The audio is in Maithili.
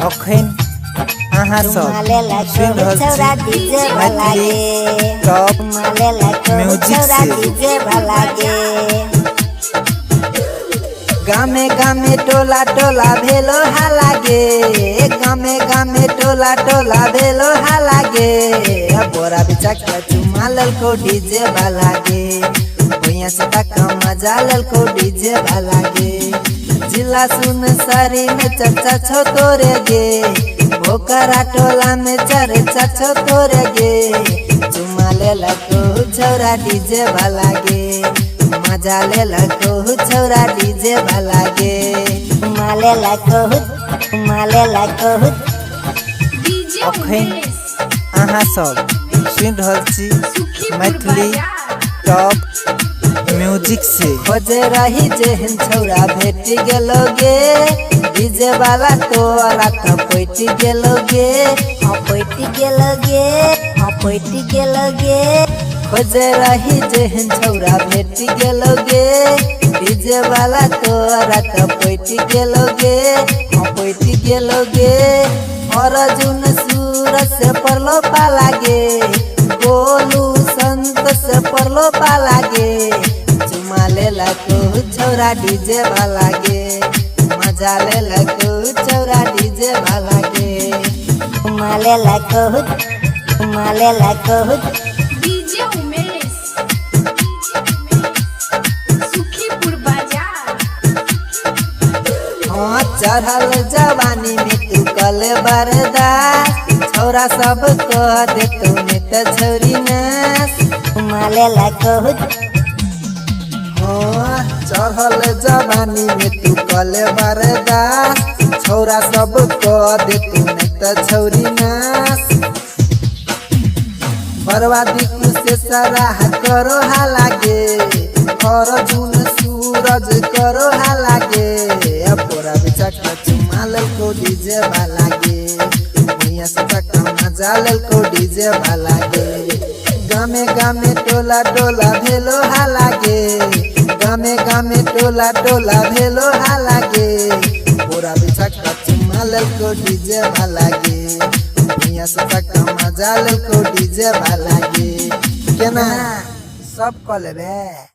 अखन अहाँ सब चुमा लेलको सुनि रहल छौरा छी डीजे वाला मैथिली गे। टॉप चुमा लेलको म्यूजिक छौरा से। डीजे वाला गे। गामे गामे टोला टोला भेलो हाला गे, गामे गामे टोला टोला भेलो हाला गे। बोरा बिछा के चुमा लेलको डीजे वाला गे, भुइयां से तक मजा लेलको डीजे वाला गे। जिला सुनसरी में चर्चा छौ तोरे गे, भोकरा टोला में चर्चा छौ तोरे गे। चुमा लेलको छौरा डीजे वाला गे, मजा लेलको छौरा डीजे वाला गे। चुमा लेलको, चुमा लेलको। डीजे अखन उमेश अहाँ सब सुनि रहल छी सुखीपुर मैथिली बाजार। टॉप म्यूजिक से। खोजे रही जेहन छौरा भेट गेलो गे, डीजे वाला तोरा त पैट गेलो गे। हाँ पैट गेलो गे, हाँ पैट गेलो गे। खोजे रही जेहन छौरा भेट गेलो गे, डीजे वाला तोरा त पैट गेलो गे। हाँ पैट गेलो गे। अर्जुन सूरज से परलो पाला गे, गोलू संत से परलो पाला गे। चुमा लेलको छौरा डीजे वाला गे, मजा लेलको छौरा डीजे वाला गे। चुमा लेलको, चुमा लेलको। डीजे उमेश सुखीपुर बाजार। हाँ चढ़ल जवानी में तू कल बरदास, छौरा सब कह दे तू ने त छौरी नास। चुमा लेलको। हाँ चढ़ल जवानी में तू कल बरदास, छौरा सब कह दे तू ने त छौरी नास। बर्बादी कुसे सराह करो हाला गे, अर्जुन सूरज करो हाला गे। पोरा बिछा के चुमा लेलको डीजे वाला गे, भुइयां से तक मजा लेलको डीजे वाला गे। गामे गामे टोला टोला भेलो हाला गे, गामे गामे टोला टोला भेलो हाला गे। पोरा बिछा के चुमा लेलको डीजे वाला गे, भुइयां से तक मजा लेलको डीजे वाला गे। केना सब क लेबे।